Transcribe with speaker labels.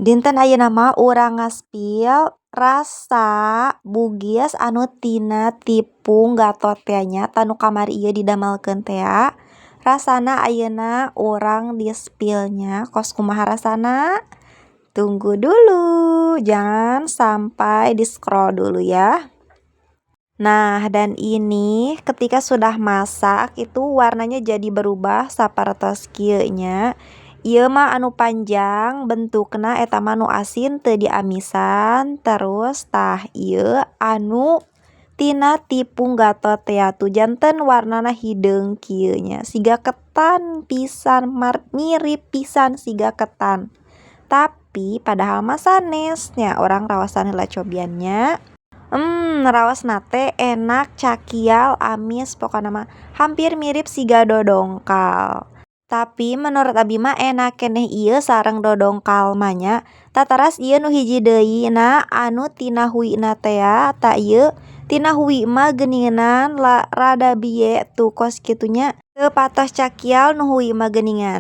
Speaker 1: Dinten ayeuna mah urang ngaspil rasa bugis anu tina tipung gatot teh nya, tah nu kamari ieu didamelkeun tea. Rasana ayeuna urang dispil nya, kos kumaha rasana? Tunggu dulu, jangan sampai di-scroll dulu ya. Nah, dan ini ketika sudah masak itu warnanya jadi berubah sapertos kieu nya. Ieu mah anu panjang bentukna, eta mah nu asin teu diamisan. Terus tah ieu anu tina tipung gatot tea tuh janten warnana hideung kieu nya, siga ketan pisan, mirip pisan siga ketan. Tapi padahal mah sanes nya. Urang raosan heula cobian nya. Raosna teh enak, cakial, amis, pokona mah hampir mirip siga dodongkal. Tapi menurut abi mah enak keneh ieu sareng dodongkal mah nya. Tataras ieu nu hiji deui na anu tina huina tea. Tah, ieu tina hui mah geuningan rada bieu tuh, kos kitu nya, teu patos cakial nu hui mah geuningan.